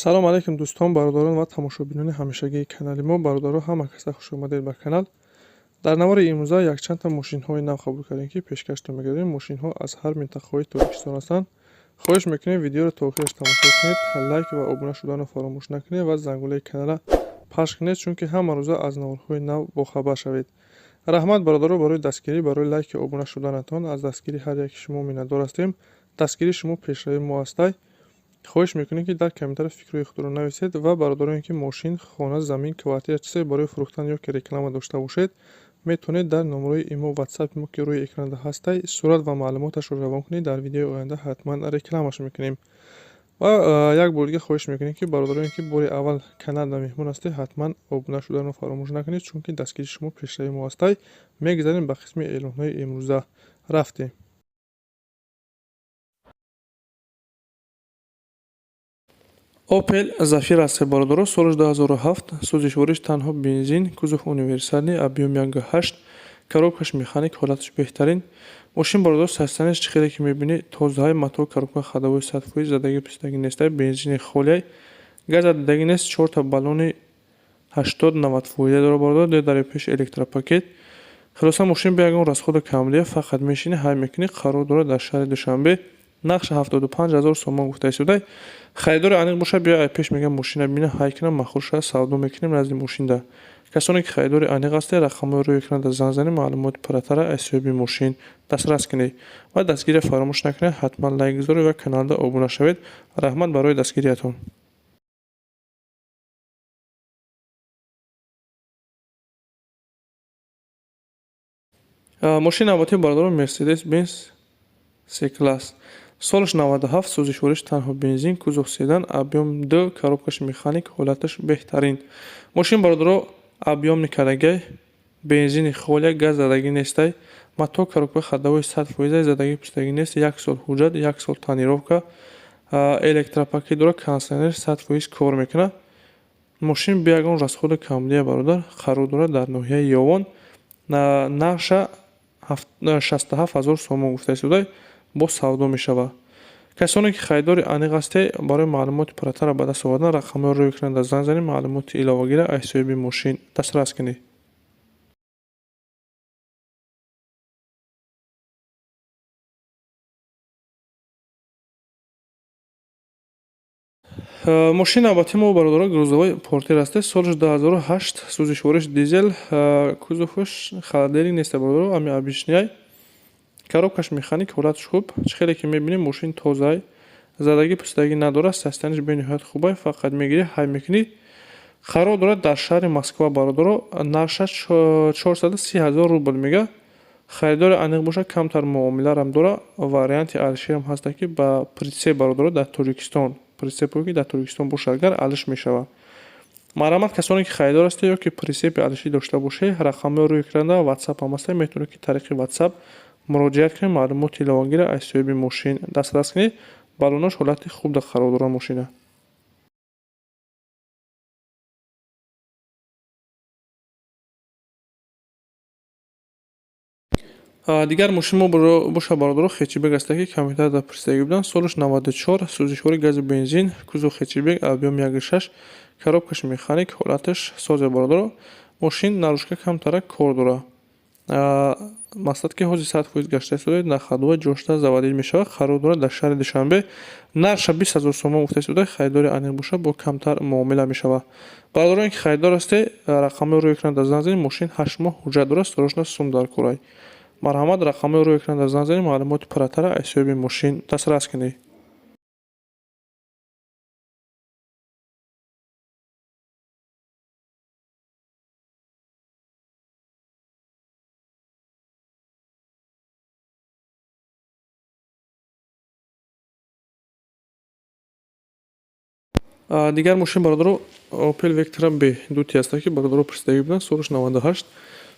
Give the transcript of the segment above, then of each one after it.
Салом алейкум, дӯстон, бародарон ва тамошобинони ҳамешагии канали мо. Бародаро, ҳама каса хуш омадед ба канал. Дар навори имрӯза якчандта мошинҳои нав қабул кардем, ки пешкаштон мегардем. Мошинҳо аз ҳар минтақаҳои Тоҷикистон ҳастанд. Хоҳиш мекунем, видеоро то охираш тамошо кунед, лайк ва обуна шуданро фаромӯш накунед ва зангулаи каналра пахш кунед, чунки ҳама рӯза аз наворҳои нав бохабар шавед. Раҳмат, бародаро, барои дастгирӣ, барои лайки обуна шуданатон. Аз дастгирии ҳар яки шумо миннатдор ҳастем. Дастгирии шумо пешравии мо ҳастай. Хоҳиш мекунем, ки дар комментария фикрҳои худро нависед ва бародароне, ки мошин, хона, замин, квартира, чизе барои фурӯхтан ё ки реклама дошта бошед, метавонед дар номерои имо, ватсапи мо, ки рӯи экранда ҳастай, сурат ва маълумоташро равон кунед. Дар видеои оянда ҳатман рекламаш мекунем. Ва як бор дига хоҳиш мекунем, ки бародароне, ки бори аввал каналда меҳмон ҳастед, ҳатман обуна шуданро фаромӯш накунед, чунки дастгирии шумо пешравии мо ҳастай. Мегузарем ба қисми эълонҳои имрӯза. Рафтем. Опел Зафира аст, бародаро, соли 2007, сӯзишвориш танҳо бензин, кузов универсальный, объём 1,8, коробкаш механик, ҳолаташ беҳтарин. Мошин, бародаро, состоянияш чӣ хеле ки мебинӣ, тозаҳай, мотор, коробка ходовой 100%, задагӣ пистагӣ нестай, бензини холиай, газа дидагӣ нест, чорта баллони 80-90% дора, бародаро, д дари пеш электропакет. Хулоса, мошин бе ягон расходу камбудия, фақат мешинӣ, ҳай мекунӣ. Қарор дорад дар шаҳри Душанбе. Нархша 75 000 сомон гуфта истодай. Харидори аниқ бошад, биё ай пеш, мегӯям, мошина бина, ҳай кунам, маъқул шавад, савдо мекунем назди мошинда. Касоне ки харидори аниқ ҳастед, рақамҳои рӯи экранда занг занед, маълумоти пурратара аз соҳиби мошин дастрас кунед ва дастгирия фаромӯш накунед, ҳатман лайк гузоред ва каналда обуна шавед. Раҳмат барои дастгириятон. Мошини навбатии, бародарон, Мерседес Бенз С класс, солаш 97, сӯзишвориш танҳо бензин, кузов седан, объём 2, коробкаш механик, ҳолаташ беҳтарин. Мошин, бародаро, объёмный кардагай, бензини холия, газ задагӣ нестай, мотор, коробка ходовой 100%, задагӣ пустагӣ нест, як сол ҳуҷҷат, як сол тонировка, электропакет дорад, кондитсионер 100% кор мекунад. Мошин бе ягон расходу камбудия, бародар, қарор дорад дар ноҳияи Ёвон. Нархша 67 000 сомон гуфта истодай, боз савдо мешавад. Касоне ки харидори аниқ ҳастед, барои маълумоти пурратара ба даст овардан рақамҳои рӯи экранда занг занед, маълумоти иловагиро аз соҳиби мошин дастрас кунед. Мошини навбатии мо, бародаро, грузовой Портер аст, соли 2008, сӯзишвориш дизел, кузоваш холодильник нест, бародаро, ами обычныйай, коробкаш механик, ҳолаташ хуб. Чӣ хеле ки мебинем, мошин тозаай, задагӣ пустагӣ надорад, состоянияш бениҳоят хубай, фақат мегирӣ, ҳай мекунӣ. Қарор дорад дар шаҳри Москва, бародаро. Нархаш 430 000 рубл мега. Харидори аниқ бошад, камтар муомиларам дорад. Варианти алишерам ҳаста, ки ба прицеп, бародаро, дар Тоҷикистон, прицепое ки дар Тоҷикистон бошад, агар алиш мешавад. Марҳамат, касоне ки харидор ҳастед ё ки прицепи алишӣ дошта бошед, рақамҳои рӯи экранда ватсап ҳам ҳастад, метавонед, ки тариқи ватсап муроҷиат кунед, маълумоти иловагиро аз соҳиби мошин дастрас кунед. Баллонош ҳолати хубда қарор дорад мошина. Дигар мошин мо бошад, бародаро, хэтчбек аста, ки комментарияда пурсидагӣ буданд. Солаш 94, сӯзишвори гази бензин, кузов хэтчбек, объём 1,6, коробкаш механик, ҳолаташ созе, бародаро. Мошин наружка камтарак кор дорад. Мақсад ки ҳозир 100% гашта истодаед, на ходовой ҷошта заводить мешавад. Қарор дорад дар шаҳри Душанбе. Нархша 20 000 сомон гуфта истода. Харидори аниқ бошад, бо камтар муомила мешавад. Бародароне ки харидор ҳастед, рақамҳои рӯи экранда занг занед. Мошин 8 моҳ ҳуҷҷат дорад, срочно сум дар корай. Марҳамат, рақамҳои рӯи экранда занг занед, маълумоти пурратара аз соҳиби мошин дастрас кунед. Дигар мошин, бародаро, Опел Вектра Б дути аста, ки бародаро пурсидагӣ буданд. Солаш 98,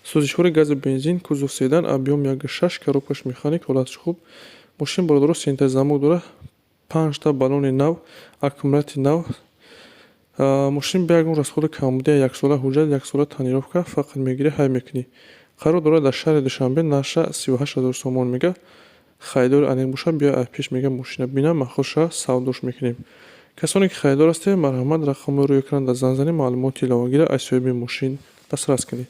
сӯзишвори гази бензин, кузов седан, объём 1,6, коробкаш механик, ҳолаташ хуб. Мошин, бародаро, сента замок дорад, панҷта баллони нав, аккумулятори нав. Мошин бе ягон расходу камбудия, яксола ҳуҷҷат, яксола тонировка, фақат мегирӣ, ҳай мекунӣ. Қарор дорад дар шаҳри Душанбе. Нархша 38 000 сомон мега. Харидори аниқ бошад, биё пеш, мега, мошина бина, маъқул шавад, савдош мекунем. Касоне ки харидор ҳастед, марҳамат, рақамҳои рӯи экран дар занг занед, маълумоти иловагиро аз соҳиби мошин дастрас кунед.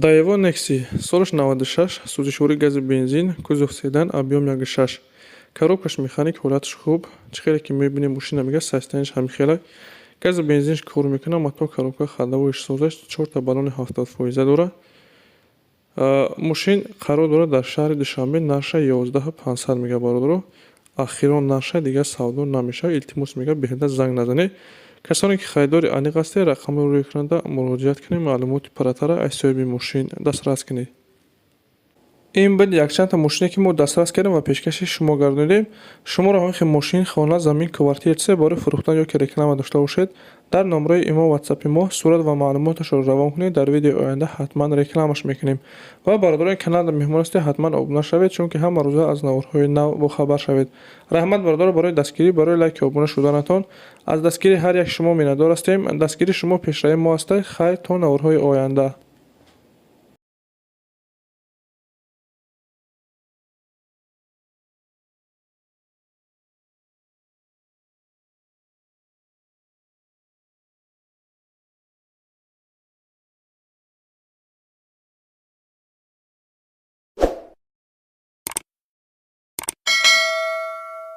Daewoo Nexia, солаш 96, сӯзишвории гази бензин, кузов седан, объём 1,6. Коробкаш механик, ҳолаташ хуб. Чӣ хеле ки мебинем, мошина мега состоянияш ҳамин хела. Гази бензинш кор мекунад, мотор, коробка, ходовоиш созаш, чорта баллони 70% дорад. Мошин қарор дорад дар шаҳри Душанбе, нарша 11 500 мега, бародаро. Ахирон нарша, дигар савдо намешавад. Илтимос мега, беҳуда занг назанед. Касоне ки харидори аниқ ҳастед, рақамҳои рӯи экранда муроҷиат кунед, маълумоти пурратарро аз соҳиби мошин дастрас кунед. Ин буд якчандта мошине, ки мо дастрас кардем ва пешкаши шумо гардонидем. Шуморо ҳамин хел мошин, хона, замин, квартира, чизе барои фурӯхтан ё ки реклама дошта бошед, дар номраи имо, ватсапи мо сурат ва маълумоташро равон кунед, дар видеои оянда ҳатман рекламаш мекунем. Ва бародарони каналда меҳмон ҳастед, ҳатман обуна шавед, чунки ҳама рӯза аз наворҳои нав бохабар шавед. Раҳмат, бародаро, барои дастгирӣ, барои лайки обуна шуданатон. Аз дастгирии ҳар як шумо миннатдор ҳастем. Дастгирии шумо пешравии мо аст. Хайр, то наворҳои оянда.